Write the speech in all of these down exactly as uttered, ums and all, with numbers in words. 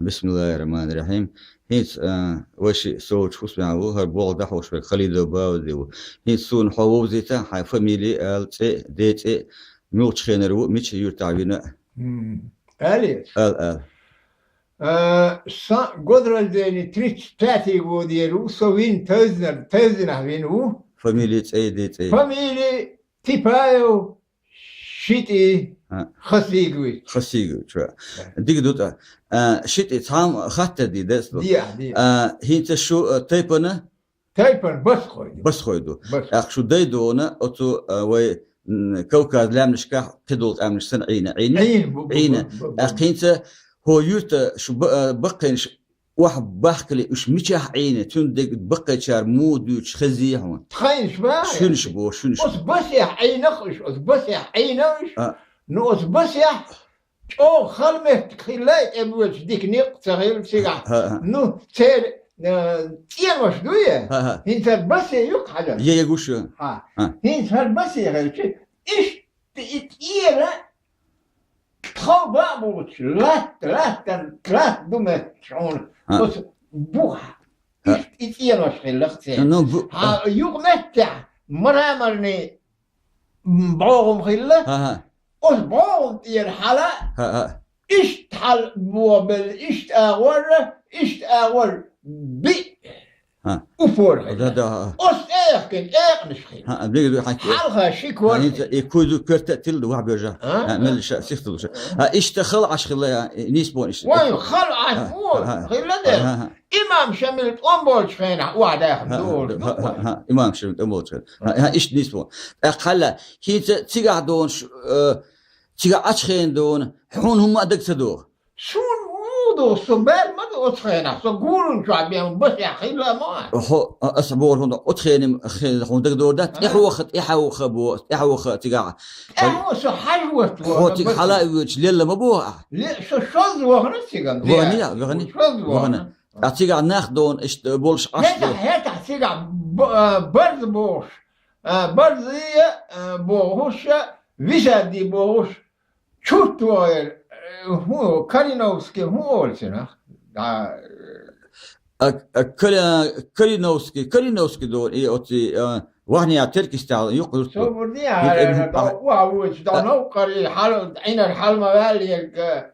Бисмиллахир-рахманир-рахим. ХӀинца, а, вай шиъ совгӀаташ хӀусамехь ву, хӀара болх дӀахьош верг Халидов Бауди ву. ХӀинца суна хьо вовзийта, хьайн фамили а ала, цӀе а, ден цӀе а, муьлхачу хенара ву, мича юьртахь вина а. М. Али? Ала, ала. А, сан год рождения тридцать пятый годера ву, со вина тевзина-, тевзинехь вина ву. Фамили, цӀе а, ден цӀе а. Фамили Типаев ШитӀи Хасигович. Хасигович, ва. Да. Дика ду тӀа. А, ШитӀи, цхьа хаттар дий, дас ду. Диа, диа. А, хӀинца шу, а, тайпана? Тайпана басхой ду. Басхой ду. Басхой. ТӀаккха шу дай дона, оцу, а, вай, м, Кавказ лаьмнашкахь кхидолу къаьмнаш санна Ӏийна. Ӏийна? Ӏийна, бу, бу, Ӏийна. Бу, бу, бу. ТӀаккха хӀинца хӀо юьрта шу ба-, а, баккхийнаш охьа бахкале, уьш мичахь Ӏийна, цуьнан дерг баккхийчара муха дуьйцуш хезий хьуна? Тхайнаш бахьа? Шуьнаш бу, шуьнаш. Оцу басехь Ӏийнах уьш, оцу басехь Ӏийна уьш. А. Ну, оцу басехь чӀогӀа хала меттиг хилла и тӀе боьлча дика некъ ца хилла цигахь. А, а. Ну, церан, э, цӀенош дуй? А, а. ХӀинца хӀара басе юкъ хьажа. Е, е гуш ю. Хьа. А. ХӀинца хӀара басе хилча, иштта и тӀера тхов баа бохуш, латта, латта, латта ду метташ хьуна. А. Оцу буха. А. Иштта и цӀенош хилла церан. Ну, бу-, хьа, а. Юкъаметтехь мраморный, м, бӀогӀам хилла. Ха-ха. Оцу бӀогӀам тӀера хьала. Ха-ха. Иштта хьала бохабелла, иштта агӀор, иштта агӀор биъ. Ха. Упор хилла. Да, да, ха. Оцу тӀеяхкина экъанаш хилла. Ха, дика ду, хьан-, хьалха ши кор хӀинца хилла. И куйзу коьрта а тилла ду, вахь бежа. А? Ха, мел ша сих тулуш. Ха, иштта хала Ӏаш хилла, и нийсбон иштта. Вай, хала Ӏаш, ха, о, ха, хилла де. Ха, ха, ха. Имам Шамил тӀом болчу хенахь охьадаьхна ду олуш ду. Ха, ха, ха, имам Шамил тӀом болчу хенахь. Ха, ха, иштта нийсбон. ТӀаккха хьалла, хӀинца цигахь дона шу, э, цигахь Ӏачу хенахь дона, хьуна хӀумма а дага ца догӀу. Суна муха догӀу, со баьлла ма ду оцу хенахь, со гуран чохь бен басехь хилла ма. Хьо, а, аса боху хьуна, оцу хенахь хе-, хьуна дага догӀу дац, а, тӀаьхьа ваха, тӀаьхьа ваха бо-, тӀаьхьа ваха цигахь. ТӀаьхьа со хьажа ватта хьо вахана цига хьала а воьдуш, лелла ма боху ахь? Ле-, со шозза вахана цигахь. Вахана, вахана. Шозза вахана. Вахана. Ткъа цигахь нах дона, иштта болуш Ӏаш хӀетахь, хетахь цигахь б-, а, барза бохуш, а, барзия, а, бохуш, висадди бохуш, чурт вогӀера, э, хӀун, Калиновский хӀун олу цунах? Да, э, а, а, Кали-, Калиновский, Калиновский дона, и оцу, а, вахнея Теркистал юкъа юрт. Собар де, ит-, а, ит-, а, а, уа, уа, уа, а, новкъа, и хьал-, Ӏинар хьалма ваьлла, ерг, а,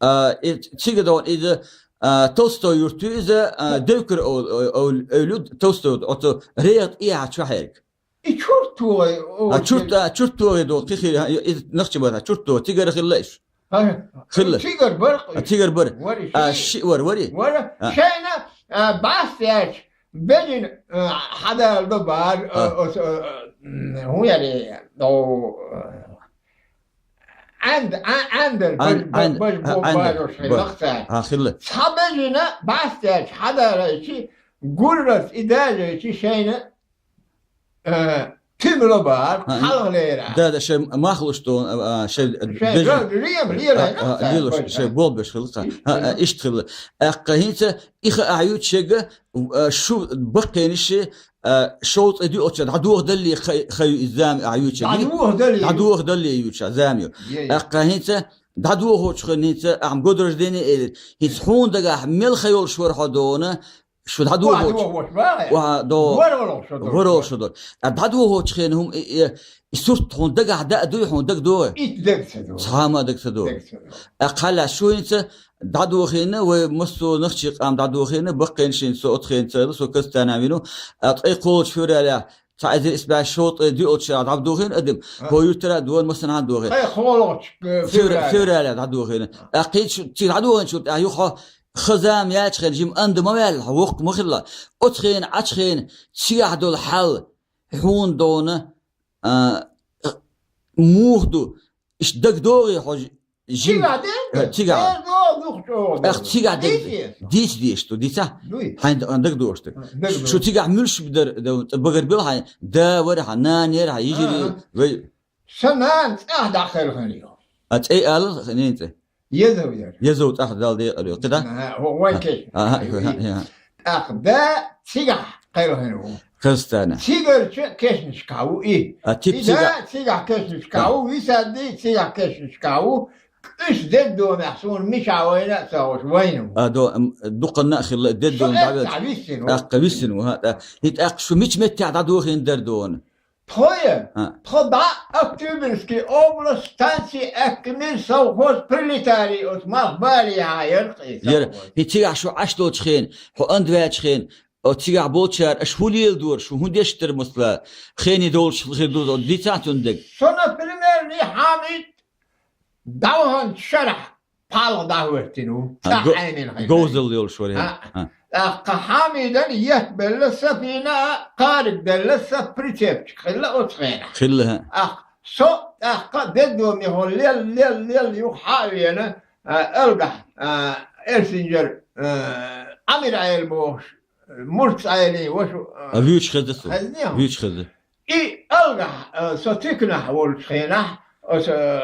А, и цига догӀу иза, а, Толстой юрт ю иза, а, Девкар о-, о-, о-, эвлуьйту Толстой, оцу регӀа тӀехьа чохь ерг. И чурт вогӀий, о, а, чурт, а, чурт вогӀий догӀу, кхин хир, а, иза нахчи бара, чурт вогӀий, цигара хилла иш. А, хилла. Цигара бара. А, цигара бара. Вари, а, ши-, ши вара, вари? Вара. А. Шайна, а, бӀаьсте аьлча, бежина, а, хьадала до бара, а, а, оцу, а, а, хӀун яре, о, а, Ӏанд-, Ӏа-, Ӏандал Ӏан-, баж-, Ӏан-, баж-, бо-, Ӏандал. Бажош хилла цара. А, хилла. Цхьа бежина бӀаьстаьча хьадалайчи, гурралц и дажайчи шайна, э, тимла баар, а, хьалхалера. Да, да, шай махлуш тон, а, а, шай шай бежи-, ра-, рем, а, лелайна а, а, цара лелош, бажа. Шай болбеш хилла цара. Иштта а, а, хилла. Иштта хилла. ТӀаккха хӀинца и хаа ахьа ю чега, а, шу баккхенаш, а, шовзткъе диъ оцу дӀадохадалле ха-, хаю иза зама ахьа ю чега. ДӀадохадалле ю. ДӀадохадалле ю ча зама ю. Е, е. ТӀаккха хӀинца дӀадохочу хенахь хӀинца ахьа год рождения элира. ХӀинца хьуна дагахь мел ха йолуш вара хьо дона, шу дӀадохочу. ДӀадохош бара. Ва, до-, варвалол шо дора. Варвалол шо дора. А дӀадохочу хенахь хӀума и, и, и сурт хьуна дагахь даа дуй, хьуна дага догӀий? Ит дага ца догӀу. Цхьа хӀума дага ца догӀу. Дага ца догӀу. А кхаьлла шу хӀинца дӀадохийна, вай массо а нахчий къам дӀадохийна, баккхийна шина со оцу хенахь ца хилла, со Казахстанехь вина ву, а, ткъе кхоалгӀачу февралехь, цхьа эзар исс бӀе шовзткъе диъалгӀачу шарахь дӀадохийна адам, а, хӀо юьртара а дона массанхьа а дохийна. Ткъе кхоалгӀачу, э, февра-, февралехь. Февралехь дӀадохийна. ТӀаккха кхин цу-, цига дӀадохийначул тӀаьхьа юха хьо ха зама яьлча хенахь жима анда ма ваьлла, хьо воккха ма хилла. Оцу хенахь, Ӏачу хенахь, цигахь долу хьал хьуна дона, а, муха ду, иштта дага догӀий хьо ж-, жин-, цигахь де? Э, цигахь. Э, догӀу, духу чӀогӀа догӀу. Ах, цигахь де-, дийца деза. Дийца дезаш ду, дийца? Дуй. Хьайн д-, дага догӀуш ду. Дага догӀуш. Шу цигахь муьлш дар, д-, багар била хьайн, да вара хьан, нана яра хьан, йижарий, а, а, вай. Сан нана цӀахь дӀакхелхина ю. А, цӀе ала, ненан цӀе? Езов яра. Езов цӀахь Далла декъала йойла. КхидӀа? Аха, вай кеш. Аха, аха, аха. ТӀаккха да цигахь кхелхина ву. Казахстана. Цигарчу кешнашкахь ву и. А, тип и да цигахь. Цигахь кешнашкахь ву, висадди цигахь кешнашкахь ву. кӀуьс деддомехь суна мичахь вайна а ца хууш вайна ву. А, до, м, дукханна а хилла, деддома дӀавелча. Виссина ву. ТӀаккха виссина ву, хӀа, тӀа-, хӀи тӀаккха шу мича меттехь дӀадохийна дара дона? Тхо я? А. Тхо дӀа Октябрьский область, станци Аьккамир, совхоз «Пролетарий» оцу малх балехьа яра-кх и совхоз. Яра. ХӀи цигахь шу Ӏаш долчу хенахь, хьо анда ваьлчу хенахь, оцу цигахь болчара аша хӀун леладора, шу хӀун деш дара, масала, хене долуш хир ду, дийцахьа цунна дерг. Со, например, и Хьамид дӀаваханчу шарахь пхьалгӀа дӀахӀоьттина ву. А, цхьа го-, хьенан хьайна. Говзалла йолуш вара, а, а. ТӀаккха Хьамидан еттабелла, Сафина а кхаргделла, са прицепчик хилла оцу хенахь. Хилла, хӀа. ТӀаккха со, тӀаккха деддома мехала лел, лел, лел юха хьа а вена, а, Алгахь, а, Эрсинджер, а, Ӏамир-Ӏела бохуш, Мурц-Ӏелин ваша, а, вуьйцуш хезна цо. Хезний хьуна? Вуьйцуш хезна. И Алгахь, а, со Тикнахь волчу хенахь, оцу, а,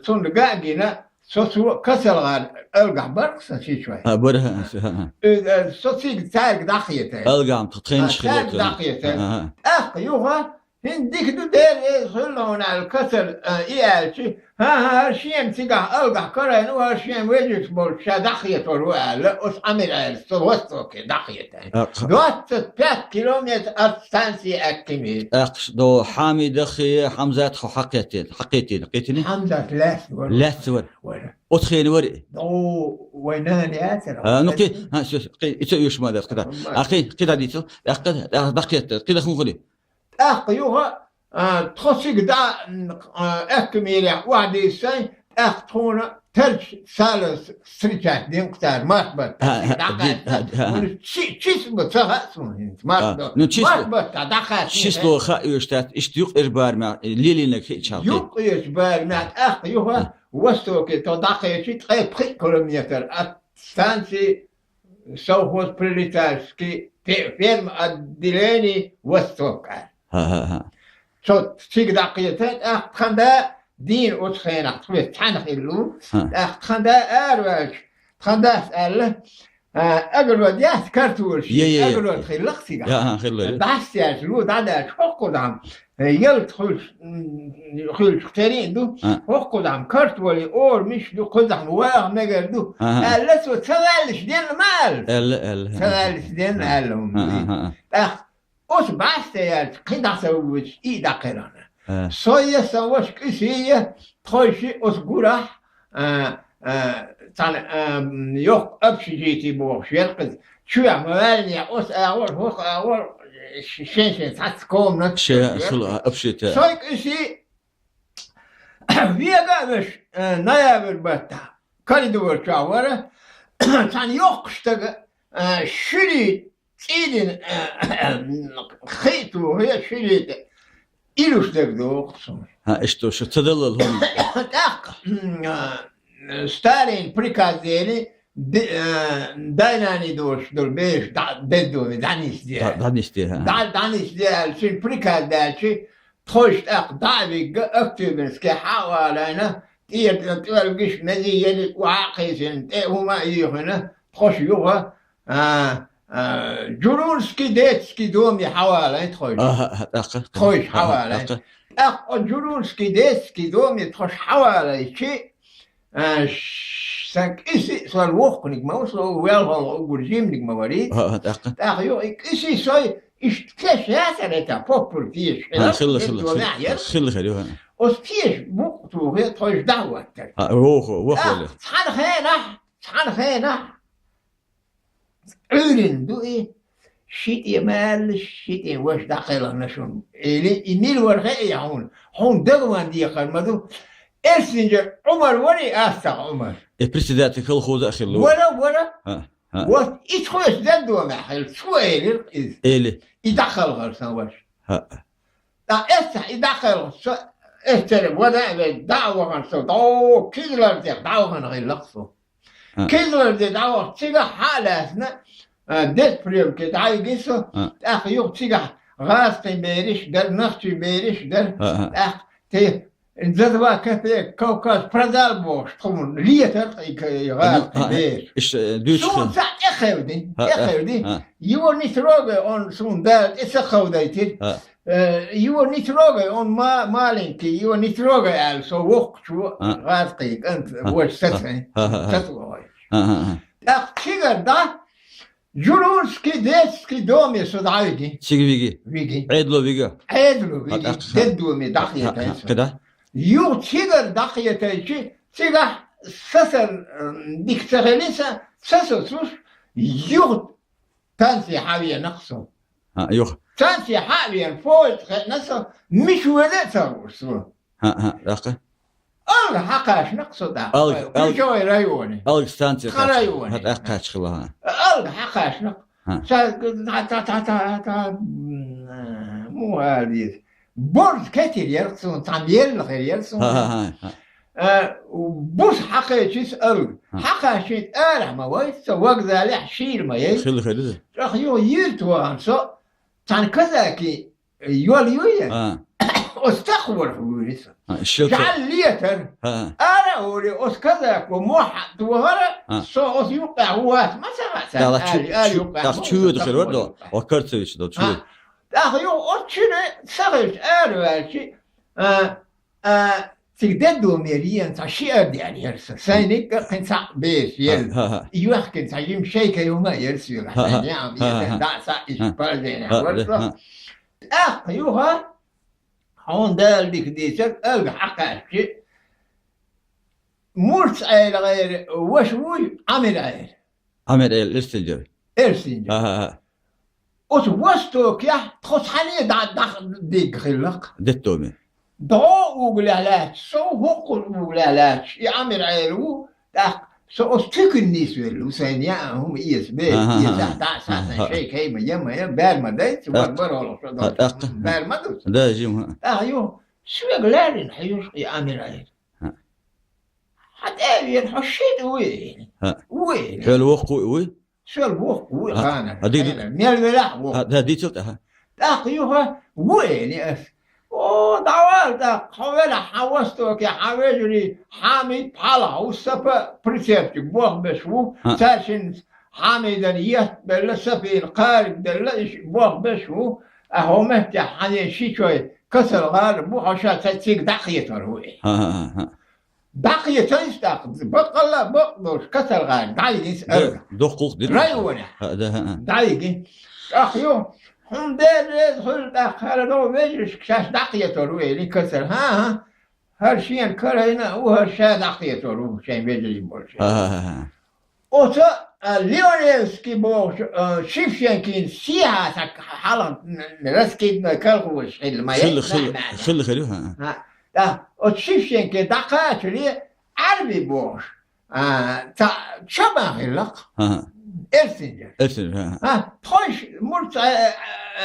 цунна ган а гина, со цо КацалгӀар, Алгахь бара-кх сан чичвай. А, бара, а, а, а. И, а, со цига цаьрга дӀакхета. Алгахь-м тхо тхенаш хилла. А, цаьрга дӀакхета. А, а. ТӀаккха юха, хӀинца дика ду, Дела реза хуьлда хьуна аьлла, Кацал, а, и аьлча, хӀан-хӀа, хӀара шена цигахь Алгахь карайна ву, хӀара шена вежарш болчу ша дӀахетор ву аьлла, оцу Ӏамир-Ӏелас со востоке дӀахетайна. А, кха- Двадцать пять километр от станции Аьккамир. ТӀаккха до Хьамидаххе Хьамзат хьо хьакхетийна, хьакхетийна, кхетийний? Хьамзат лаьцна вара. Лаьцна вара. Вара. Оцу хенахь вара и? О, вай нана яцара. А, ну, кхи, а, всё, кхи, и ца оьшу ма дац, кхи да. А, кхи, кхи да дийцал, тӀаккха, тӀаккха дӀакхетта, кхи да хӀун хуьлий? ТӀаккха юха, а, тхо цига дӀа, а, Аьккамирехь охьадийсай, тӀаккха тхуна Терч Салас встречать дина-кх цара, март баттахь. А, цига а, дӀакхаьчна. А, а. Хьуна чи-, число ца хаьа суна хӀинца, март баттахь. А, ну, число, март баттахь дӀакхаьчна. Число хаьа оьшу дац, иштта юккъерчу барамехь, лелийнарг хиъча хьалхе. Юккъерчу барамехь, тӀаккха юха, а, востоке тхо дӀакхечи, ткъе пхиъ километр от станции совхоз «Пролетарский», фе-, ферма отделение «Восток» аьлла. ХӀа-хӀа-хӀа. Со цига дӀакхета, тӀаккха тхан да дийна оцу хенахь, тхоьца цхьаьна хилла ву. ХӀа. ТӀаккха тхан да араваьлча, тхан дас аьлла, а, огород яц, картофель шийтта, е, е, е, огород хилла-кх цигахь. Я, хӀа, хилла, я. Дас яьлча, ло дӀадаьлча, хӀокху дӀа м, ялта хуьлуш, м, хуьлуш кхерийна ду, а, хӀокху дӀа м, картофель, орамаш ду, кхузахь м, ваха мегар ду, а, а, аьлла, цо ца ваьллаш денна ма аьлла. Аьлла, аьлла. Ца ваьллаш денна аьлла хӀума. А, а, а, а. ТӀаккха оцу бӀаьсте яьлча, кхин дӀа ца вуьйцуш, и дӀакхелхина. А. Со я, сан ваша КӀуьси я, тхойши оцу гурахь, а, а, цхьана, а, м, йоккха общежитие бохуш яра-кх иза. Чоь ма ваьллинехь, оцу агӀор, хӀокху агӀор, ш-, шен-шен цхьацца комнаташ яра. Шен, а, общежитие. Со я, КӀуьси, вега а веш, а, ноябрь баттахь коридор чохь вара, цхьана йоккха стага, а, шуьри цӀийдина, а, хи а тухий, шуьри тӀе илуш дерг доху суна. ХӀа, иштта шу ца даллал хӀума. ТӀаккха, м, а, Сталин приказ дели, ди-, а, дай-наний доцуш долу бераш дӀа-, деддоме дӀанисде. ДӀа-, дӀанисде, хӀа. ДӀа-, дӀанисде аьлла, цуьнан приказ даьлчи, тхойш тӀаккха дӀа а вигга, Октябрьске хьа а валийна, тӀера тӀе тӀоьлгаш, мези, ерриг охьа а кхийсина, тӀе хӀума а йийхина, тхош юха, а, а, Джурунский детский доме хьавалийна тхойш. Аха, аха, тӀаккха. Тхойш хьавалийна. ТӀаккха. ТӀаккха оцу Джурунский детский доме тхош хьавалийчи, а, ш-, сан КӀуьси а, сан воккханиг ма ву, со велхалгӀа уггар жиманиг ма варий. Аха, тӀаккха. ТӀаккха юха и КӀуьси, со иштта теша яцара, это, поппар теша. А, хилла, хилла, хилла, хилла, хилла, хилла, юха. Оцу теша букъ тухий, тхойш дӀахӀоттара. А, вохо, вохо. ТӀаккха цхьана хенахь, цхьана хенахь Ӏуьйрина ду и, ши тӀе ма аьлла, ши тӀе ваша дӀакхелхина шуна. Или, и мила вара хаьий хьуна? Хьуна дагаван декхар ма ду. Эрсинджер Ӏумар варий, Астагӏа Ӏумар? И председатель колхоза а хилла ву. Вара, вара. А, а. Вот и тхоьца деддомехь хилла, цо элира иза. Эли. И дӀакхалхара сан ваша. А. Ткъа эццахь и дӀакхалха со, эццара вада а вей, дӀа а вахана со, дӀо Кизларте дӀа а вахана хилла-кх со. А. Кизларте дӀавахча, цигахь хьа а лаьцна, а, дезприемке дӀайигира со, а, тӀаккха юха цигахь гӀазкхийн бераш дара, нохчийн бераш дара, а, а, тӀаккха те за два копейка Кавказ продал бохуш, тхуна летара и гӀазкхийн бераш. А, а, иштта, э, дуьйцуш хилла. Суна цхьаъ тӀекхевдина, а, а, тӀекхевдина. А. Его не трогай, он суна Дала тӀе ца кховдайтира. А. Э, его не трогай, он ма-, маленький, его не трогай, аьлла, со воккхачо, А. гӀазкхий кӀант, А. ваш сацай, А, а, а. сацвогӀай. А, а, а. ТӀаккха цигара дӀа, Джурунский детский доме со дӀавиги. Цига виги? Виги. Ӏедало виги? Ӏедало виги. А, тӀаккха? Детдоме дӀахетай А, а, со. Када? Юха цигара дӀахетайчи, цигахь сацар, м, дика ца хилиса, ца сацуш, юха станци хьавенах со. А, юха. Станци хьавена, поезд хетна со, мича вена а ца хууш со. А, а, тӀаккха? Алга хьакхаьчнах со тӀаккха. Алга, Алга. Ключевой районе. Алга станци Тхан кхаьчна. районе. ХӀа, тӀаккха кхаьчна хила, хӀа. Алга хьакхаьчнах. ХӀа. Ца, та, та, та, та, та, м, муха ала деза. Борз кетир яра суна, цхьа мелла хир яра суна. ХӀа, хӀа, хӀа, хӀа. Э, бус хьакхечис алга. ХӀа. Хьакхаьчийта арахь ма вай, со вокзалехь шийла ма яй. Хила хир иза. ТӀаккха юха юьрта вахана со, цхьана казаки йол юй я? А. Оцу тахварх вуьйса. А, шил ца- Жал летар. А. Ара оре, оцу казако мохь тохара, А. со оцу юккъехь ву вац ма ца хаьа, Дала ара, чу-, ара чу-, юккъехь тах ма чуьйда оцу хир вара тахварх до. Вуьйса. О, карцевич до, чуьйда. А. ТӀаккха юха оцу чуьра сахилча ара ваьлчи, а, а, цига дедо мер йен цхьа ши ар дер яра сан. Сайниг а кхин цхьа беш яра. А, а, а. И вехкин цхьа жим шайка юма яра суьла. А, а. Сайн яам, А, а, а. Да, са иш А. палдена А, вара а, со. а. ТӀаккха юха, хьуна Дала дика дийцар, алга хьакхаьччи, Мурц Ӏела гӀайра ваша вуй, Ӏамир Ӏела. Ӏамир Ӏела, Эрсинджер. Эрсинджер. Аха, аха. Оцу востокехь тхо цхьаьна дӀа-, дӀа-, дигга хиллакх. Детдоме. ДӀо угулехь лаьтташ, со хӀокхуза угулехь лаьтташ, и Ӏамир Ӏела ву, тӀаккха со оцу туьканна нисвелла ву, сайна яа хӀума эца, бер, Аха, эца, аха. дӀа, са, са, Аха. шайка ма я, ма я, бер ма дайца, ТӀаккха. вар бархӀалгӀа со А, долчу. тӀаккха. Бер ма ду. Да, жима. ТӀаккха ю, соьга лаьррина хьоьжуш и Ӏамир Ӏела. Хьа. Хьан тӀе а вена, хьо шийтта вуй? Хьа. Вуй. Хьоьла воккха вуй? Соьла воккха вуй, Хьа. хана. Хьа, ди-, Хьайна. Мел велахь воккха. Хьа, да, дицал тӀе, хьа. ТӀаккха юха вуй, ас. О, дӀавала тӀаккха, хьо велахь, хьан востоке, хьан вежарий, Хьамид пхьалахь ву, Сапа прицепчик бохбеш ву, Хьа. цаьршинца Хьамидан еттабелла, Сапина кхаригделла, иш бохбеш ву, а хьо меттехь хьан ши чой касал гӀала бу, хьо ша ца цига дӀакхетар ву. Хьа, хьа, хьа, хьа. ДӀакхетайса тӀаккха, баккъалла а бакъ долуш, касаргӀара дӀайгинс Да, арга. доккхух дина. Районехь. А, да, а, а. ДӀайги. ТӀаккха ю, хьуна Дела реза хуьлу тӀаккха, хӀара дов вежаршка шаьш дӀакхетор ву, элий касар. ХӀан-хӀа, хӀара шена карайна а ву, хӀара ша дӀакхетор ву, шайн вежарий болчу. А, а, а, а. Оцу, а, Леоневский бохучу, а, Шевченкин сехьа ца хьалха н-, н-, раскидной колхозаш хилла ма Хилла, яй, хилла, нах, нах. хилла, хилла, хӀа, хӀа. ХӀа, тӀаккха оцу Шевченке дӀакхачале, Ӏарби бохуш, а, ца, чабан хиллакх. ХӀа, хӀа. Эрсинджер. Эрсинджер, хӀа, хӀа. ХӀа, тхойш мурца, а,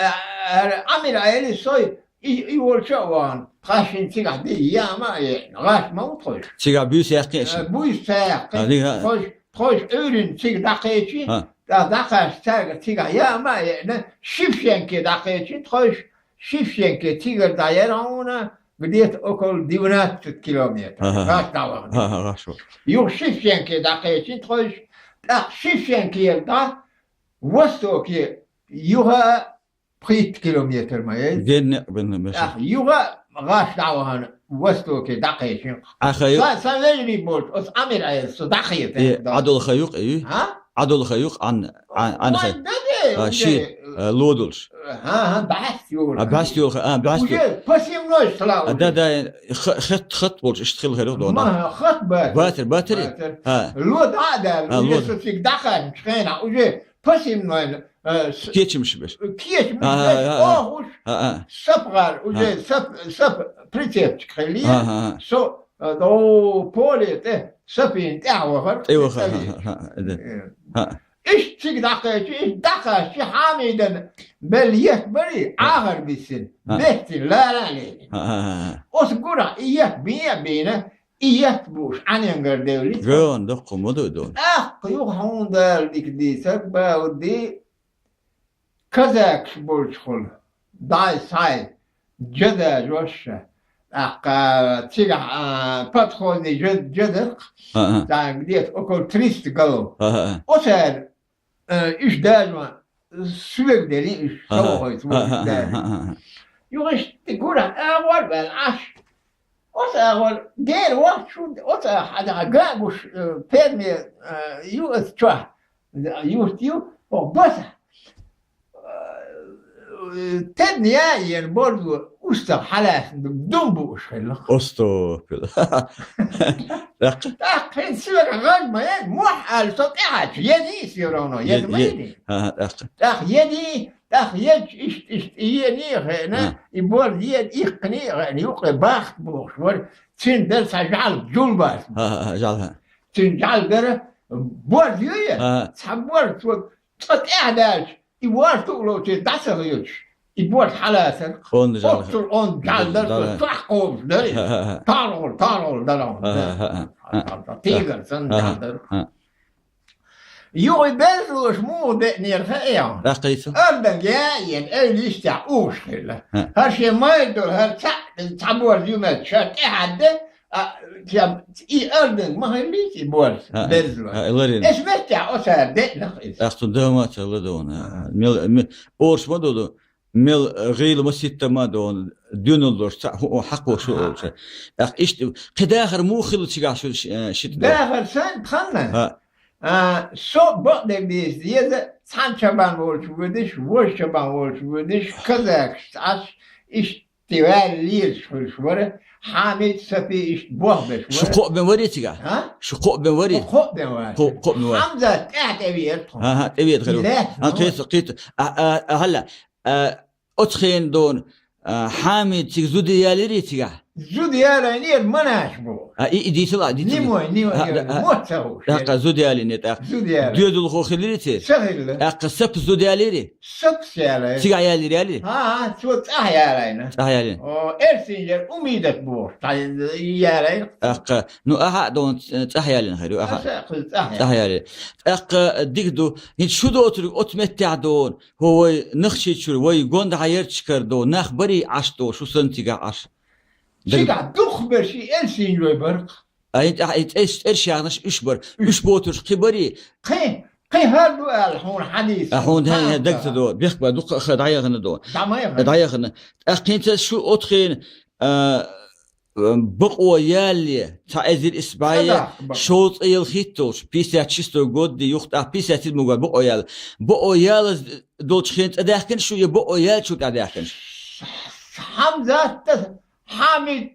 а, а, Ӏамир Ӏели сой, и, и волчу а вахана, тхаш шин цигахь ди, яма а еъна, гӀаш ма ву тхойш. Цигахь буьйса яьккхина аша? Э, буьйса ца яьккхина. А, ди, хӀа. Тхойш, тхойш Ӏуьйрина цига дӀакхечи, хӀа. ТӀаккха дӀакхаьчча цаьрга цигахь яма а еъна, Шевченке дӀакхечина, тхойш Шевченке цигара дӀаяра хьуна, где-то около двенадцать километров. Ага. ГӀаш дӀавахана. Ага, гӀаш ву. Юха Шевченке дӀакхечина тхойш, тӀаккха Шевченкера дӀа востоке юха пхийтта километр ма яй. Генна а бен, бен. ТӀаккха юха гӀаш дӀавахана востоке дӀакхечина. Аха, ю- Сан, сан вежарий болчу, оцу Ӏамир Ӏела со дӀахета. Э, дӀа. Ӏадолха юкъа, ю? А? Ӏадолха юкъа, Ӏан, Ӏан, Ӏан Вайн хай. даде, А, уже, ши, э, лодулш. ХӀан-хӀа, бӀаьста йолу. А, бӀаьста йолу, а, бӀаьста йолу. Уже посевной стала А, уже. да, да, х-, хат, хат болчу, иштта хила хир ду, да. Ма, хат баьтар. Баьтар, баьтар. Баьтар. ХӀа. Ло дӀа а даьлла, А, уже ло. со цига дӀакхаьчначу хенахь, уже посевной, э, с-, Кечамаш беш. кечамаш А, беш, а, а, а. охуш, А, а. сапгӀар, уже А. сап, сап прицепчик хилли, А, а, а. со, э, до поле тӀе, сапина тӀаьхьа вахар. ТӀе вахар, хӀа, хӀа, хӀа, да. Э. ХӀа. Иштта цига дӀакхечи, иштта дӀакхаьччи, Хьамидан белла етт барий, Ӏахар биссина, Ха. беттина, лара а лелина. Ха, ха, ха, ха. Оцу гурахь и етт бен а бийна, и етт бууш Ӏаненгара девлли. Веана доккха ма ду и дона. ТӀаккха юха хьуна Дала дика дийцар, Бауди, казакаш болчухула, дай схьай, жа дажош ша. ТӀаккха цигахь, а, подходный жа, жа даккха, Ха, ха. там где-то около триста голов. Ха, ха, ха. Оцара, э, уьш дажо, соьга дели уьш, Ха, ха. совхоз Ха, ха, ха, дажо. ха, ха, ха. Юха иштта гурахь агӀор ваьлла Ӏаш. Оцу агӀор дера вахча шу, оцу хьадахьа ган гуш, э, ферме, э, ю оцу чохь, юрт ю, оха баса. Э, тедна яа йена борзо устагӀа хьалаьцна дум бууш хилла. Остопил. ТӀаккха? ТӀаккха хӀинца соьга гӀаж ма ян, мохь аьлла со тӀаьхьачу, едий всё равно, еда ма едий. ТӀаккха? ТӀаккха едий, тӀаккха едча иштта, иштта, и ений хиъна, и борз еда, иккханий хиъна, юккъе бахт бохуш вара, цуьнан дара цхьа жӀалга жулбас. ХӀа, хӀа, хӀа, жӀалга. Цуьнан жӀалга дара, борз ю я? ХӀа. Цхьа борз цо цкъа тӀаьхьа даьлча, и ворта а лоций дӀа ца хеташ, и борз хьалацара. Онда жӀалга. Оццул онда жӀалга дара, со чохь кхобуш дара. ХӀа, хӀа, хӀа. ТаргӀур, таргӀур дара. ХӀа, хӀа, хӀа, хӀа. Тигр санна жӀалга дара. ХӀа. Юха и берзалоша муха деънера хаьий хьуна? ТӀаккха? Арданга яа а йина, эвла йистехь ухуш хилла. ХӀа. ХӀара шен майра долу, хӀара цхьаъ, цхьа борз ю моьттуш, хӀара тӀаьхьа де, а, цхьа, и арданга ма хиллий и борз, ХӀа, берзалой. ХӀа, ларина. Эс меттехь оцара деънах иза. ТӀаккха цу дама ца ладогӀна. ХӀа. Мел, ме-, ораш ма ду ду. Мел, э, гӀийла маситтамма а догӀу, доьналла долуш цхьаъ хӀуъу хьакхош ву олуш. ТӀаккха иштта, кхин дахар муха хилла цигахь шу, э, шийтта долу? Дахар санна тханна? ХӀа. А, со бакъдерг дийца деза, цхьана чабан волчу воьдуш, вожа чабан волчу воьдуш, казакаш цхьаьш, иштта ваьлла лелаш хуьлуш вара, Хьамид, Сапи иштта бохбеш вара. Шу кхоъ бен варий цигахь? А? Шу кхоъ бен варий? Кхоъ бен вара. Кхоъ, кхоъ бен вара. Хьамзат тӀаьхьа тӀевеара тхуна. ХӀа, хӀа, тӀевеара хир ву. Лаьтта, ХӀа, ну. Кхин ца, кхин ца. А, а, а, хьала. А, оцу хенахь дона, а, Хьамид цига зуда ялирий цигахь? Зуда ялайнера Манаш боху. А, и, и дийцал а, дийцал. Нимой, нимой, а, а, мотт ца хууш. ТӀаккха зуда ялийна тӀаккха. Зуда ялийна. Доьзалхо хиллирий церан? Ца хилла. ТӀаккха Сапа зуда ялирий? Сапас ялайна. Цигахь ялийра ялирий? ХӀа, хӀа, цо цӀахь ялайна. ЦӀахь ялийна. О, Эрсинчера Умидат бохуш, цхьа ялайна. ТӀаккха, ну, ахьа а дона цӀахь ялийна хир ю, ахьа. Аса а кхуза цӀахь ялийна. ЦӀахь ялийна. ТӀаккха дика ду, хӀинца шу доцург оцу меттехь дона. ХӀо вай Нахчийчуьра, вай гондахьа ярчакара дона, нах барий Ӏаш дона, шу санна цигахь Ӏаш? Цигахь дукхахберш и Элсинжой бара. А, и тӀе-, и тӀе-, тӀерш яханаш уьш бара. Уьш. Уьш боцурш кхин барий? Кхин, кхин хӀара ду аьлла хьуна хьадийца. А, хьуна хӀа, хӀа, даг ца до, бехк ба, дукха а ха дӀаяхана до. ДӀа ма яхана. ДӀаяхана. ТӀаккха хӀинца шу оцу хенахь, а, бакъо ялале, цхьа эзар исс бӀе шовзткъе ялхитталгӀачу, пятьдесят шестой год ди, юха тӀаккха пятьдесят седьмой год бакъо яла. Бакъо ялаза долчу хенахь цӀа даьхкина шу, я бакъо яьллачул тӀаьхьа даьхкина шу? Хьамзат а, Хьамид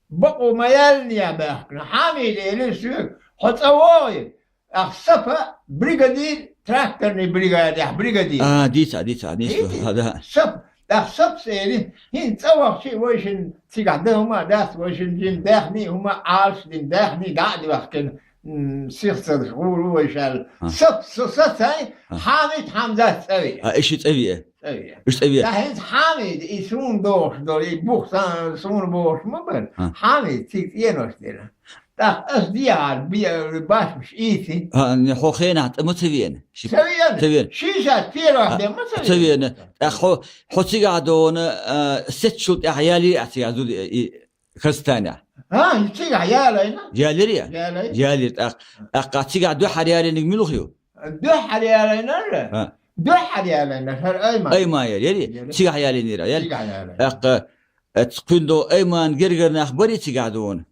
бакъо ма яллине баьхкина. Хьамида элира соьга: «Хьо цӀа вогӀий». ТӀаккха Сапа бригадир, тракторный бригадехь бригадир. А, дийца, дийца, дийца. Дийций? А, да. Сап-, тӀаккха Сапас элира: «ХӀинца цӀа вахча а вайшинна цигахь дан хӀума а дац, вайшинна дина даьхний а, хӀума а, Ӏалаш дина даьхний дӀа а доьхкина, м, сих ца гӀур ву вайша», аьлла. А. Сап-, со сацай, а, Хьамид, Хьамзат цӀа веа. А, и ши цӀа веа. ЦӀа веа. Уьш цӀа веа. ТӀаккха хӀинца Хьамид, и суна дохуш долу, и бух сан-, суна бохуш ма бара. А. Хьамид цига цӀенош дира. ТӀаккха ас дехьара бе-, башмаш ийци. А, не, хьо хенахь тӀе ма ца веана? Ши-, ца веана. Ца веана. Шийшат первых а, де ма ца веана. Ца веана. ТӀаккха хьо, хьо цигахь дона, а, сецчул тӀаьхьа ялий ахь цигахь зуда, и, Казахстанехь? А, цигахь ялайна. Ялирий? Ялай. Ялира тӀаккха. ТӀаккха цигахь дуьххьара ялийнарг муьлха ю? Дуьххьара ялайнарра? А. Дуьххьара ялайнарра, хӀара Айман. Айман яра, яри? Яра. Цигахь ялийнера, яри? Цигахь ялайна. ТӀаккха, э, кхуьнан до Айман гергара нах барий цигахь дона?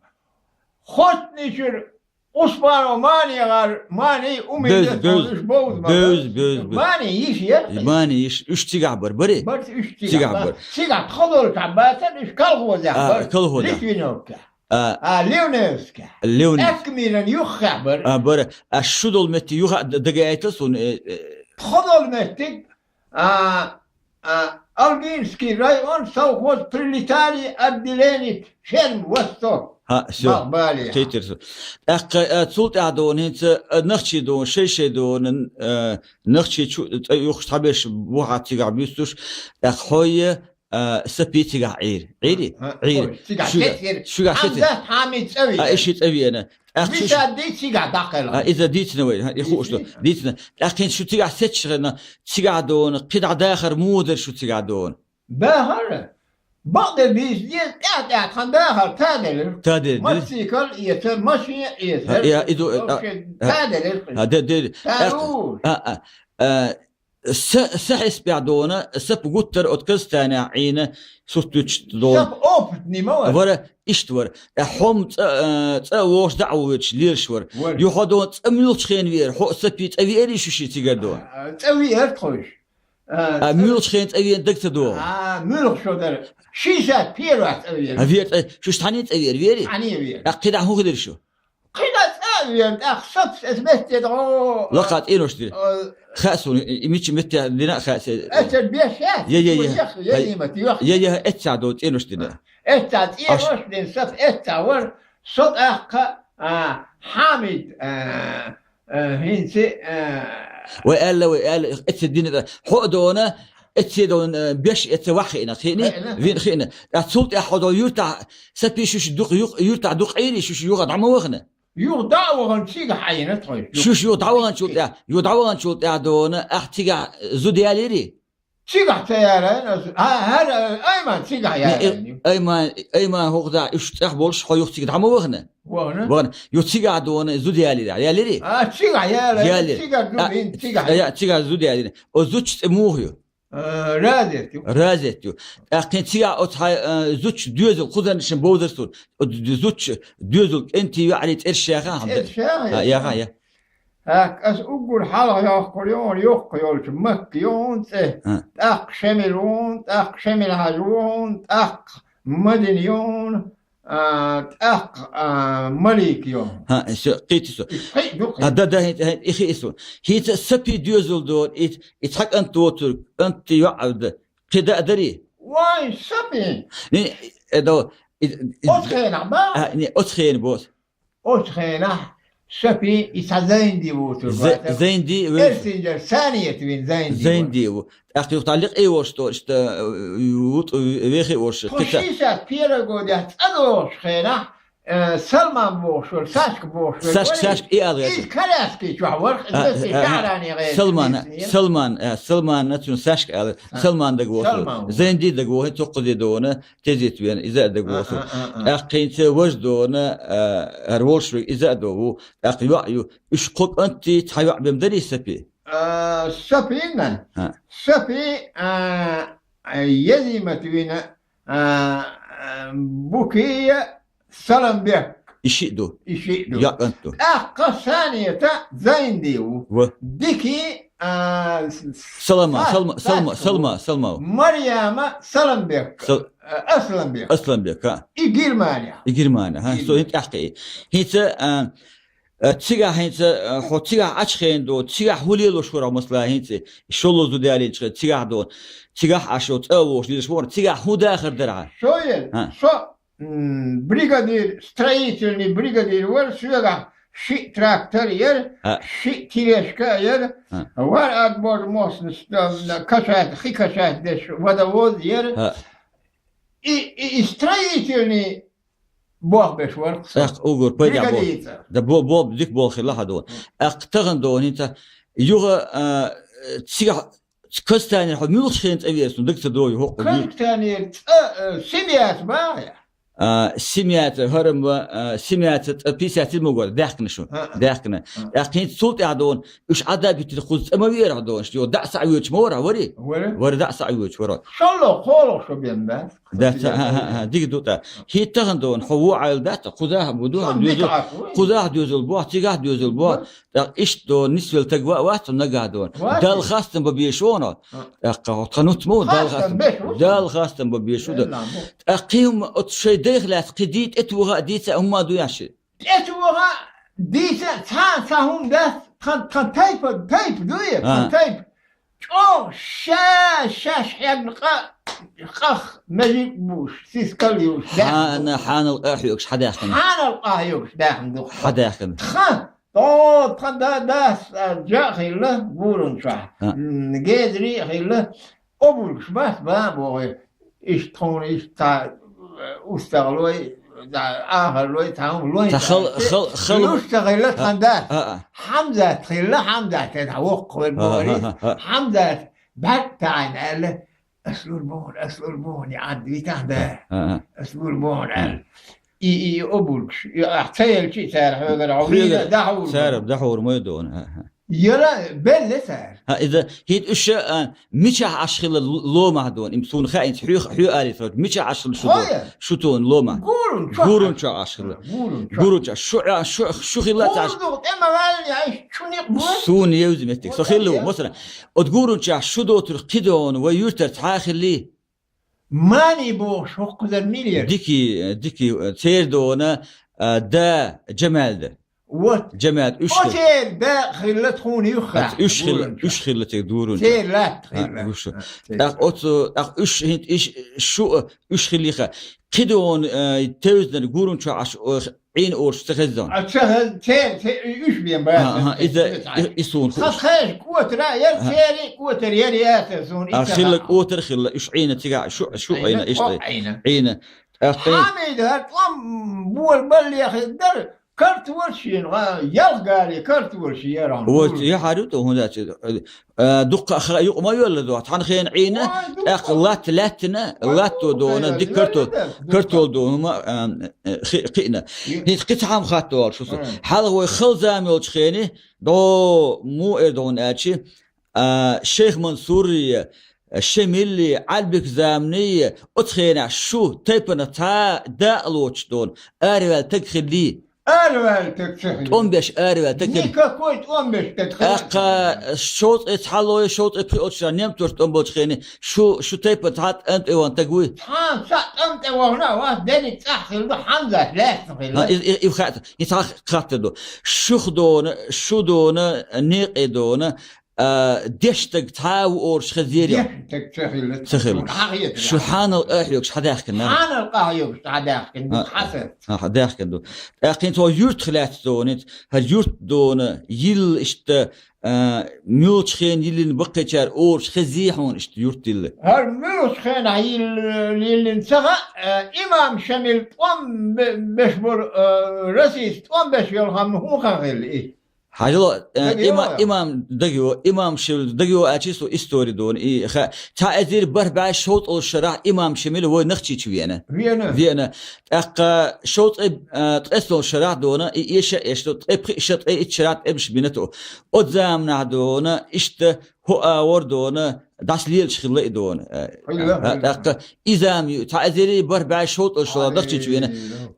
Хотничуьра Усманов Мани гӀар, Мани, Умин, беза, беза. Уьш бовза ма беза, беза, беза. Мани йиша яра? Мани йиша, уьш цигахь бара, барий? Бара уьш цигахь. Цигахь бара. Цигахь тхо долчохь бацара, уьш колхозехь бара. А, колхозехь. Литвиновкехь. А. А, Ливневскехь. Ливневск. Экмиран юххехь бара. А, бара. А шу долу метте юха а д-, дагайта суна, э, э. Тхо долу меттиг, а, а, Алгинский район, совхоз «Пролетарий», отделение «Ферм Восток». ХӀа, всё. Бах-, бале. Кхетира со. ТӀаккха, а, цул тӀаьхьа дона хӀинца, а, нахчий дона, шай-шай дона, а, нахчий чу, цӀа юхуш цхьаберш бухьа цигахь буьстуш, тӀаккха хьо я, а, Сапи цигахь Ӏийра. Ӏийри? А, Ӏийра. Ой, цигахь шуьга, сецира. Шуьга сецира. Хьамзат, Хьамид цӀа веана. А, и ши цӀа веана. ТӀаккха шу, Миша ди цигахь дӀакхелхина. А, иза дийцина вай, хӀа, и хууш ду. Дийцина. Дийцина. ТӀаккха хӀинца шу цигахь сецча хенахь, цигахь дона, кхидӀа дахар муха дара шу цигахь дона? Дахар? Бакъдерг дийца деза, тӀаьхьа-тӀаьхьа тхан дахар таделира. Таделира. Мотоцикл эцар, машен эцар. А, я, и ду, а, вообще а, таделира. А, де, де, таделира. А, а, а, Са, са хьесапехь дона, сапа гуттар оцу Казахстанехь Ӏийна сурт дуьтуш дона. Сапа опытный ма вара. Вара, иштта вара. Э, хьо-м цӀа, э, цӀа а вогӀуш, дӀа а воьдуш лелаш вара. Вара. Юха дона цӀа муьлхачу хенахь веара, хьо а сапи цӀа веарий шу ши цигара дона? А, цӀа веара тхойш. А, а, цӀа муьлхачу хенахь цӀа веана дага ца догӀу? А, муьлхха шо дара. Шестьдесят первый цӀа веара. А, веара цӀа, шу цхьаьний цӀа веара, веарий? Цхьаьний веара. ТӀаккха кхидӀа хӀун хир шу? КхидӀа цӀа а веана, тӀаккха сапас эс метте дӀо. Лакха цӀенош дира. Э, хаьа суна, и мича метте дина а хаьа се. Эццахь беш яц? Я, я, я. Ю яха, я, я, нимат, ю яха. Я, я, эццахь до цӀенош дина. Эццахь цӀенош дина, сапа эццахь вара, со тӀаккха, а, Хьамид, а, а, хӀинца, а. Вай аьлла, вай аьлла, эццахь дина, хьо а дона, эццахь дона, а, беш эццахь ваха хиъна, хиъни? Хиъна. Вина хиъна. ТӀаккха цул тӀаьхьа хьо дона юьртахь, сапи шуьш дукха юх-, юьртахь дукха Ӏийрий, шуьш юха дӀа ма вахана? Юха дӀа а вахана, цигахь Ӏийна тхойш. Шуьш юха дӀа ваханчул тӀаьхьа, юха дӀа ваханчул тӀаьхьа дона, ахь цигахь зуда ялирий? Цигахь ца ялийна ас, а, хӀара, Айман цигахь ялийна ю. Айман, Айман хӀокху дӀа уьш цӀахь болуш, хьо юха цига дӀа ма вахана? Вахана. Вахана. Юха цигахь дона зуда ялирий? Ялирий? А, цигахь ялийна, ялийна. Цигахь зуда, а, цигахь. Я, цигахь зуда ялийна. Оцу зудчун цӀе муха ю? А, Разет ю. Разет ю. ТӀаккха цигахь оцу хьан, а, зудчун доьзал кхузарнашна бовзар суна. Оцу зудчун доьзал кӀентий, йоӀарий цӀераш яха хьан? ЦӀераш яха, а, яха, яха. ТӀаккха ас уггар хьалха йоккхур ю, йоккха йолчу Макка ю цӀе, а, тӀаккха Шемил ву, тӀаккха Шемил-Хьаьжа ву, тӀаккха Мадина ю, а, тӀаккха, а, Малик ю. ХӀа, со, кхийти со. И кхин ду кхин. А, да, да, хӀи-, хӀи-, и хи и со. ХӀинца сапи доьзал дора, и, и цхьа кӀант воцург, кӀанти йоӀ а да, кхин да а дарий? Вай, сапи! Не, э, да, и, и, оцу хенахь бан? А, не, оцу хенахь боху. Оцу хенахь сапи и цхьа Зайнди воцург вацара. Зайнди вевза. Эрсинчара Саният вина Зайнди ву. Зайнди ву. ТӀаккха юха тхьа лекъе волуш то, иштта, э, ву-, вехи волуш. Тхо кхин ца шестьдесят первый годехь цӀа догӀучу хенахь, э, Салман бохуш вара, Сашка бохуш вара. Сашка, Сашка и ала веза. Иза коляски чохь вара, а, иза а, а, шахьаране гӀайра Салман, Салман, а, Салман, а, цуьнан Сашка ала. А. Салман дага воху. Салман ву. Зайнди дага воху, цоккхазе дона. Тезет вена, иза а дагавоьду. А, а, а, а. ТӀаккха хӀинца важа дона, а, хӀара волуш верг иза а до ву. ТӀаккха йоӀ ю. Уьш кхо кӀанти, цхьа йоӀ бен дарий сапи? А, сапи на? А. Сапи, а, а, Язимат вина, а, а, Букия, Саламбек. И шиъ ду. И шиъ ду. ЙоӀ кӀант ду. ТӀаккха Санията Зайнди ву. Ва. Дики, а, с-, Салама, Са-, Салма, Салма, Сашка ву. Салма, Салма ву. Марьяма Саламбек. Сал-, а, Асланбек. Асланбек, ха. И Германия. И Германия, ха. Германия. Со хӀинца тӀаьхьа кхиъ. ХӀинца, а, а, цигахь хӀинца, а, хьо цигахь Ӏачу хенахь ду, цигахь хӀун лелош вара хьо масала хӀинца? ШолгӀа зуда ялийначу хенахь цигахь ду. Цигахь Ӏаш йолу цӀа а вогӀуш лелаш вара, цигахь хӀун дахар дара хьан? Со ел, ха. Со м, бригадир, строительный бригадир вара, соьгахь шиъ трактор яра, а, шиъ тележка а яра, а, вара отбор мощности, там, качать, хи качать деш водовоз яра. А. И, и, и строительный болх беш вара со. ТӀаккха уггар пайда бо-, бригадир. Да бо-, бо-, дика болх хилла хьан дона. ТӀаккха тахана дона хӀинца юха, а, цигахь Казахстанера хьо муьлхачу хенахь цӀа веара, суна дага ца догӀу хӀокху. Казахстанера цӀа, э, семьяца бахьа? А, семьяца, хӀара ма, а, семьяца цӀа пятьдесят седьмой год, даьхкина шу, а, а, даьхкина. А. ТӀаккха хӀинца цул тӀаьхьа дона, уьш Ӏадда биттина кхуза цӀа ма веара хьо дона, шу дӀа а схьа воьдуш ма вара, варий? Вара? Вара дӀа а схьа воьдуш вара. ШолгӀа, кхоалгӀа шо бен бац. Да, ца, а, а, а, дика ду тӀа. ХӀинца тахана дона, хьо вон Ӏайла дац, кхузахь а бу ду, хьо доьзал, кхузахь а доьзал бу, цигахь а доьзал бу. Ва. ТӀаккха иштта дона нисвелла таг ва-, вац хьо нагахь дона. Вац. Далла хастам бан безаш ву хьо. А. ТӀаккха хьо тхан нуц ма ву, Далла хастам. Хастам беш ву. Далла хастам бан безаш ву дан. Элла ма. ТӀаккха кхин хӀума оцу шайн дайх лаьцна кхин дий, тӀетоха а дийца а хӀума ма ду яши. ТӀетоха а дийца а цхьа а цхьа хӀума дац, тхан, тхан тайпа, тайпа ду я, тхан, а, тайпа. ЧӀогӀа ша-, шаьш хьегна къа-, къах меллиг бууш, сискал юуш, даьхна ду. Хьана-, хьанал къа хьоьгуш хьадаьхкина. Хьанал къа хьоьгуш даьхна ду. Хьадаьхкина. Тхан, о, тхан да-, дас, а, жа а хилла, гуран чохь. А. М, гезарий а хилла, обулгаш бац, бан а бохуьйту. Иштта тхуна, иштта цхьа, э, устагӀа лой, цхьа ахар лой, цхьа хӀума лой. Цхьа хал-, хал-, хал-, луш ца хилла, а, тхан да. А, а. Хьамзат хилла, Хьамзат, хӀета воккха хир бу вари. А, а, а, а. Хьамзат бӀаьрг таӀийна аьлла, ас лур бу хьуна, ас лур бу хьуна, и Ӏад витахь да. А, а, а. Ас лур бу хьуна аьлла. И, и, и обулгаш, и ахь ца елчи цара хьоьгара, хьо вийна, хьоьгара, дахьур бу. Цара дахьур ма ю дона, а, а. Яла белла цара. ХӀа, иза хӀинца уьш, а, мичахь Ӏаш хилла л-, ломахь дона? Им суна хаьа, хӀинца хьоьх-, хьоьга алий, мичахь Ӏаш хилла шу дона? Хой. Шу дона ломахь? Гурун чохь. Гурун чохь Ӏаш хилла. Гурун чохь. Гурун чохь. Шу, а, шу, шу хилла ца Ӏаш. Гурун чохь, тӀе ма ваьлла, ай, шу никъ бу. Суна евза меттиг. Со хилла ву, масала. От Гурун чохь шу доцург кхидона вай юьртара цхьа а хиллий? Мани бохуш хӀокхузара милера. Дики, дики, церан дона, а, да, Джамалда. Вот. Джамалда, уьш хилла. Оцеран да хилла тхуна юххехь. Уьш хилла, уьш хилла церан Гурун чохь. Церан латта хилла. Гуш. ТӀаккха оцу, тӀаккха уьш хӀинца иш шу, уьш хиллий ха. Кхидона, а, тевзанара Гурун чохь Ӏаш, о, Ӏийна олуш ца хезна. А, ца хезна, церан, церан, уьш бен бац. Иза, и, и суна хууш. Хас хеза кӀотара яра, церан кӀотара яра яцара суна, а, хилла кӀотара хилла, уьш Ӏийна цигахь, шу, шу Ӏийна, иштта Ӏийна. Ӏийна. ТӀаккха Хьамид хӀара тӀом бола баллехь дара, картолаш йина, ялх гали картолаш яра. Вот, я хьару тӀо хӀунда дац. А, дуккха а ха юкъа ма йоьлла дохьа. Цхьана хенахь Ӏийна, тӀаккха латта лаьттина, латто дона, дика картол, картол дона, хӀума, а, хи-, кхиъна. ХӀинца кхин цхьа хӀума хатта волуш ву со. Хьалха вай хала зама йолчу хенахь, дӀо муха эр ду хьуна аьлча, а, Шайх Мансуррий, Шемилий, Ӏалбик заманний, оцу хенахь шу тайпана цхьа а дакъа лоцуш дона, араваьлла таг хиллий? Араваьлла таг ца хилла. ТӀом беш араваьлла таг хилла. Никакой тӀом беш таг хилла. ТӀаккха шовзткъе цхьаллой, шовзткъе пхиолчу шарахь немцошна тӀом болчу хенахь шу, шу тайпана цхьа а тӀом тӀе вахана таг вуй? Цхьа а цхьа а тӀом тӀе вахана, вас дерриг цӀахь хилла ду, Хьамзат лаьцна хилла. А, и, и, и хаьа, и цхьа хаттар ду. Шух дона, шу дона, некъе дона, а, дешна таг цхьа а ву олуш хезира. Дешна таг ца хилла. Ца хилла. Шу хьанал къахьоьгуш хьадаьхкина? Хьанал къахьоьгуш хьадаьхкина ду, хьаса. А, хьадаьхкина ду. ТӀаккха хӀинца вай юьртах лаьцна дона, хӀара юрт дона, йилла иштта, а, муьлхачу хенахь йиллина баккхийчара олуш хезий хьуна иштта юрт йилла? ХӀара муьлхачу хенахь йилла, йиллина ца хаьа, а, имам Шемил тӀом бе-, беш болу, а, Россица тӀом беш йолу хӀума хӀун хан хилла и? Хьажал, э, има-, имам дагайо, имам Шемил дагайо аьлча, со истори дона, и ха-, цхьа эзар бархӀ бӀе шовзткъалгӀачу шарахь имам Шемил вай Нохчийчу веана. Веана. Веана. ТӀаккха шовзткъе, э, ткъесналгӀачу шарахь дона, и эша а эшна, ткъе пхи, ша ткъе итт шарахь тӀемаш бина тхо. Оцу заманахь дона, иштта хӀо а вара дона, дӀасалелаш хилла и дона. Э, хилла, э, хилла. ТӀаккха и зама ю, цхьа эзар бархӀ бӀе шовзткъалгӀачу шарахь Нохчийчу веана.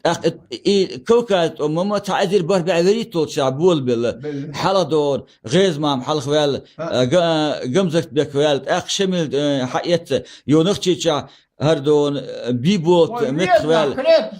ТӀаккха и Кавказ тӀом-м цхьа эзар бархӀ бӀе вуьрхӀитталгӀачу шарахь болабелла. Белла. Хьалха дона, ГӀеза-Мама хьалха ваьлла, а, Га-, Гамзат-бек ваьлла, тӀаккха Шемил, э, хьаэцна, йо Нохчийчохь хӀара дона, э, Бийболат меттах ваьлла.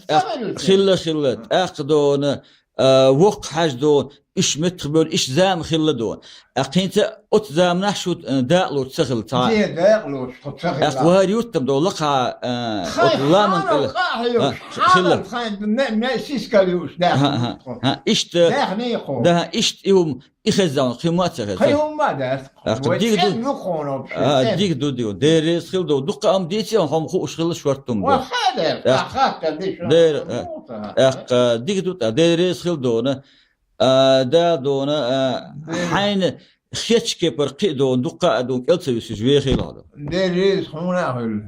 ТӀаккха хилла, хилла, тӀаккха дона, а, Воккха-Хьаьжа дона, уьш меттах бевлла, иштта зама хилла дона. ТӀаккха хӀинца оцу заманахь шу, э, дакъа лоцуш ца хилла цхьа а. Де, дакъа лоцуш тхо ца хилла. ТӀаккха вахар юртам долу лакхахь, э, оцу ламан тӀе. Хьанал къахьоьгуш, хилла. Хьанал хайн ме-, ме-, сискал юуш даьхна тхо. Иштта. Даьхний хьо. Да, иштта и хӀума, и хезна, кхин ма ца хезна. Кхин хӀума дац. ТӀаккха вай дига ду. ЦӀена ю хьуна вообще, а, цӀена. Дига ду, дига. Дела реза хила ду. Дуккха а ма дийци, хьо-м хууш хилла шортта-м ду. Ва хадер, тӀаккха хаттар дийшо. Дера, а, тӀаккха дига ду, тӀаккха Дела реза хила дона. А, да, дона, а, хьайна хечу кепара кхин а дона, дуккха а дона, кӀел ца висуш вехийла хьо ду. Дела реза хьуна а хуьлу.